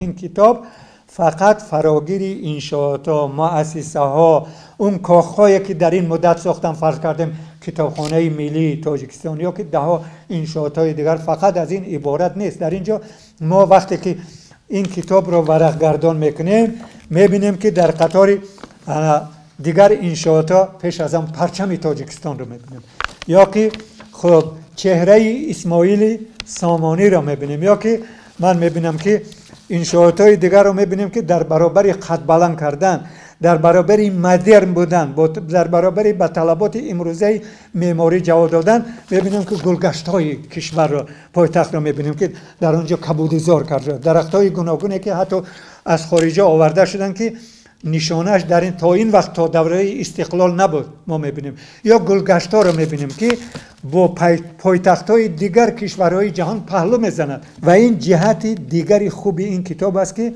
Ин китоб фақат фарогири иншоотҳо, муассисаҳо, он кохҳое ки дар ин муддат сохтан, фарз кардем китобхонаи миллии Тоҷикистон ё ки даҳҳо иншоотҳои дигар, фақат аз ин иборат нест. Дар ин ҷо мо вақте ки ин китобро варақгардон мекунем, мебинем ки дар қатори дигар иншоотҳо пеш аз он парчами Тоҷикистонро мебинем, ё ки хуб чеҳраи Исмоили Сомониро мебинем, ё ки ман мебинам ки иншоотҳои дигарро мебинем ки дар баробари қадбаланд кардан, дар баробари модерн будан, дар баробари ба талаботи имрӯзаи меъморӣ ҷавоб додан, мебинем ки гулгаштҳои кишварро, пойтахтро мебинем ки дар он ҷо кабудизор карда шуда, дарахтҳои гуногуне ки ҳатто аз хориҷа оварда шуданд ки нишонааш дар ин то ин вақт то давраи истиқлол набуд, мо мебинем. Ё гулгаштҳоро мебинем ки бо пойтахтҳои дигар кишварҳои ҷаҳон паҳлӯ мезанад. Ва ин ҷиҳати дигари хуби ин китоб аст ки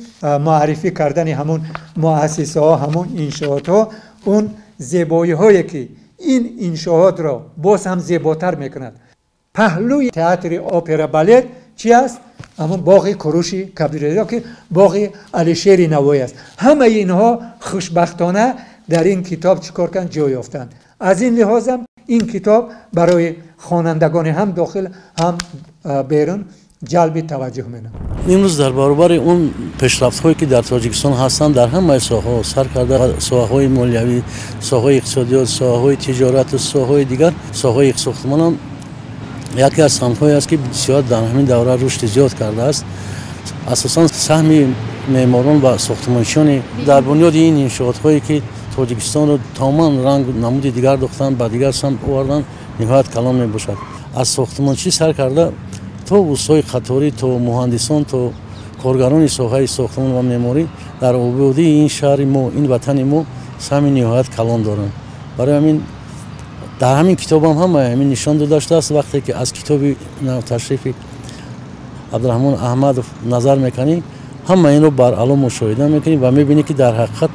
муаррифӣ кардани ҳамон муассисаҳо, ҳамон иншоотҳо, он зебоиҳое ки ин иншоотро боз ҳам зеботар мекунад. Паҳлӯи театри опера балет чи аст? Ҳамон боғи Куруши Кабир ё ки боғи Алишери Навоӣ аст. Ҳамаи инҳо хушбахтона дар ин китоб чӣ кор карданд? Ҷой ёфтанд. Аз ин лиҳозам ин китоб барои хонандагони ҳам дохил ҳам берун ҷалби таваҷҷӯҳ менамояд. Имрӯз дар баробари он пешрафтҳое ки дар Тоҷикистон ҳастанд, дар ҳамаи соҳаҳо, сар карда соҳаҳои молиявӣ, соҳаҳои иқтисодиёт, соҳаҳои тиҷорату соҳаҳои дигар, соҳаҳои сохтмон ҳам яке аз самтҳое аст ки бисёр дар ҳамин давра рушди зиёд кардааст. Асосан саҳми меъморон ва сохтмончиёни дар бунёди ин иншоотҳое ки Тоҷикистонро тамоман ранг намуди дигар дохтанд, ба дигар самт оварданд, ниҳоят калон мебошад. Аз сохтмончӣ сар карда то устои қаторӣ, то муҳандисон, то коргарони соҳаи сохтмон ва меъморӣ дар ободии ин шаҳри мо, ин ватани мо саҳми ниҳоят калон доранд. Барои ҳамин дар ҳамин китобам ҳама ҳамин нишон дода шудааст. Вақте ки аз китоби навташрифи Абдураҳмон Аҳмадов назар мекунӣ, ҳама инро баръало мушоҳида мекунӣ ва мебинӣ ки дар ҳақиқат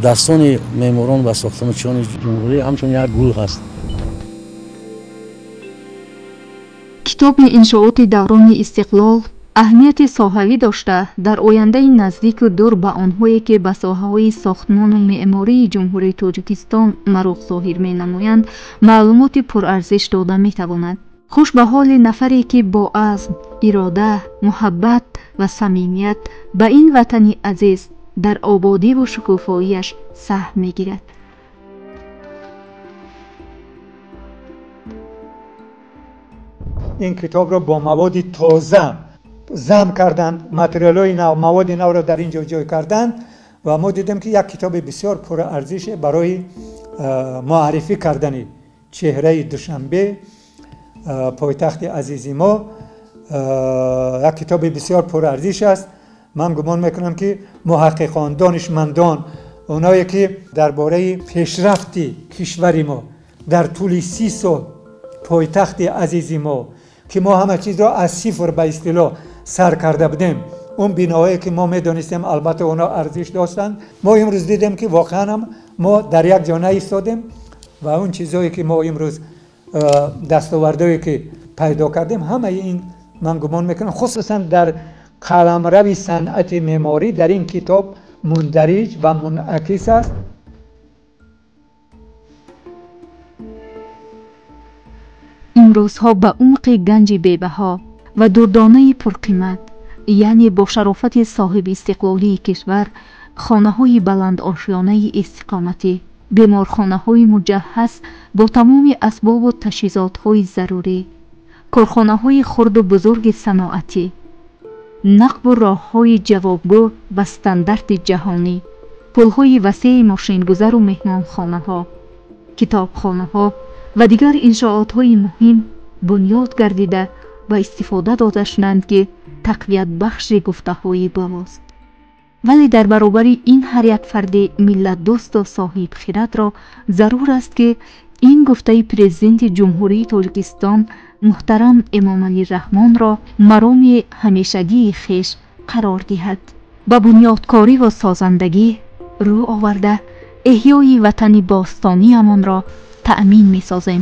дастони меъморон ва сохтмончиёни ҷумҳурӣ ҳамчун як гул ҳаст. Китоби иншооти даврони истиқлол аҳамияти соҳавӣ дошта, дар ояндаи наздику дур ба онҳое ки ба соҳаҳои сохтмону меъмории Ҷумҳурии Тоҷикистон мароқ зоҳир менамоянд, маълумоти пурарзиш дода метавонад. Хуш ба ҳоли нафаре ки бо азм, ирода, муҳаббат ва самимият ба ин ватани азиз дар ободиву шукуфоияш саҳм мегирад. Ин китобро бо маводи тоза зам карданд, материалҳои нав, маводи навро дар ин ҷо ҷой карданд ва мо дидем ки як китоби бисёр пурарзише барои муаррифӣ кардани чеҳраи Душанбе, пойтахти азизи мо, як китоби бисёр пурарзиш аст. Ман гумон мекунам ки муҳаққиқон, донишмандон, онҳое ки дар бораи пешрафти кишвари мо дар тӯли 30 сол пойтахти азизи мо ки мо ҳама чизро аз сифр ба истилоҳ сар карда будем, он биноҳое ки мо медонистем албатта онҳо арзиш доштанд, мо имрӯз дидем ки воқеан ҳам мо дар як ҷо наистодем ва он чизҳое ки мо имрӯз дастовардҳое ки пайдо кардем, ҳамаи ин ман гумон мекунам хусусан дар қаламрави санъати меъморӣ дар ин китоб мундариҷ ва мунъакис аст. Имрӯзҳо ба умқи ганҷи бебаҳо ва дурдонаи пурқимат, яъне бо шарофати соҳиби истиқлолии кишвар, хонаҳои баландошёнаи истиқоматӣ, беморхонаҳои муҷаҳҳаз бо тамоми асбобу таҷҳизотҳои зарурӣ, корхонаҳои хурду бузурги саноатӣ, нақбу роҳҳои ҷавобгӯ ба стандарти ҷаҳонӣ, пулҳои васеи мошингузару меҳмонхонаҳо, китобхонаҳо ва дигар иншоотҳои муҳим бунёд гардида ва истифода дода шуданд ки тақвиятбахши гуфтаҳои бовост. Вале дар баробари ин ҳар як фарди миллатдӯсту соҳибхиратро зарур аст ки ин гуфтаи президенти Ҷумҳурии Тоҷикистон муҳтарам Эмомалӣ Раҳмонро мароми ҳамешагии хеш қарор диҳад, ба бунёдкорӣ ва созандагӣ рӯ оварда эҳёи ватани бостониамонро таъмин месозем.